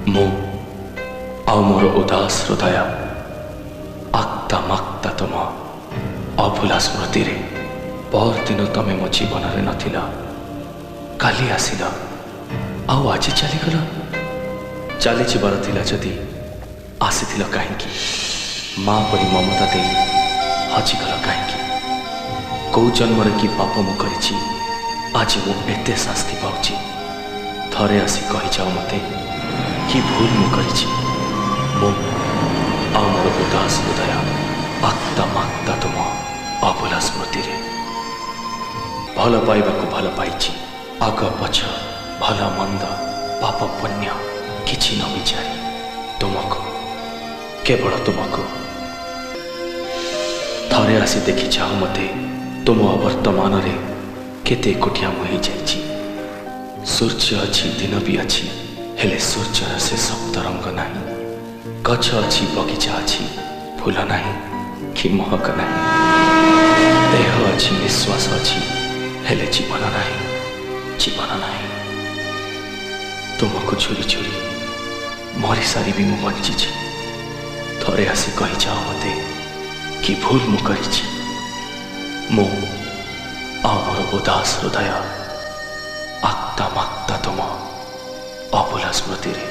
ମୁଁ ଆଉ ମୋର ଉଦାସ ହୃଦୟ ଆକ୍ତା ମାକ୍ତା ତୁମ ଅଭୁଲା ସ୍ମୃତିରେ। ପରଦିନ ତମେ ମୋ ଜୀବନରେ ନଥିଲ, କାଲି ଆସିଲ ଆଉ ଆଜି ଚାଲିଗଲ। ଚାଲିଯିବାର ଥିଲା ଯଦି ଆସିଥିଲ କାହିଁକି? ମା ପରି ମମତା ଦେଇ ହଜିଗଲ କାହିଁକି? କୋଉ ଜନ୍ମରେ କି ପାପ ମୁଁ କରିଛି, ଆଜି ମୁଁ ଏତେ ଶାସ୍ତି ପାଉଛି? ଥରେ ଆସି କହିଯାଅ ମୋତେ କି ଭୁଲ ମୁଁ କରିଛି। ମୁଁ ଆଉ ମୋର ଉଦାସ ହୃଦୟ ଆକ୍ତା ମାକ୍ତା ତୁମ ଅଭୁଲା ସ୍ମୃତିରେ। ଭଲ ପାଇବାକୁ ଭଲ ପାଇଛି, ଆଗ ପଛ ଭଲ ମନ୍ଦ ପାପ ପୁଣ୍ୟ କିଛି ନ ବିଚାରି ତୁମକୁ, କେବଳ ତୁମକୁ। ଥରେ ଆସି ଦେଖିଯାଅ ମୋତେ, ତୁମ ବର୍ତ୍ତମାନରେ କେତେ ଏକୁଟିଆ ମୁଁ ହେଇଯାଇଛି। ସୂର୍ଯ୍ୟ ଅଛି, ଦିନ ବି ଅଛି, ହେଲେ ସୂର୍ଯ୍ୟର ସେ ସପ୍ତରଙ୍ଗ ନାହିଁ। ଗଛ ଅଛି, ବଗିଚା ଅଛି, ଫୁଲ ନାହିଁ କି ମହକ ନାହିଁ। ଦେହ ଅଛି, ନିଶ୍ୱାସ ଅଛି, ହେଲେ ଜୀବନ ନାହିଁ, ଜୀବନ ନାହିଁ। ତୁମକୁ ଝୁରି ଝୁରି ମରିସାରି ବି ମୁଁ ବଞ୍ଚିଛି। ଥରେ ଆସି କହିଯାଅ ମୋତେ କି ଭୁଲ ମୁଁ କରିଛି। ମୁଁ ଆଉ ମୋର ଉଦାସ ହୃଦୟ ଆକ୍ତା ମାକ୍ତା ତୁମ ଅଭୁଲା ସ୍ମୃତିରେ।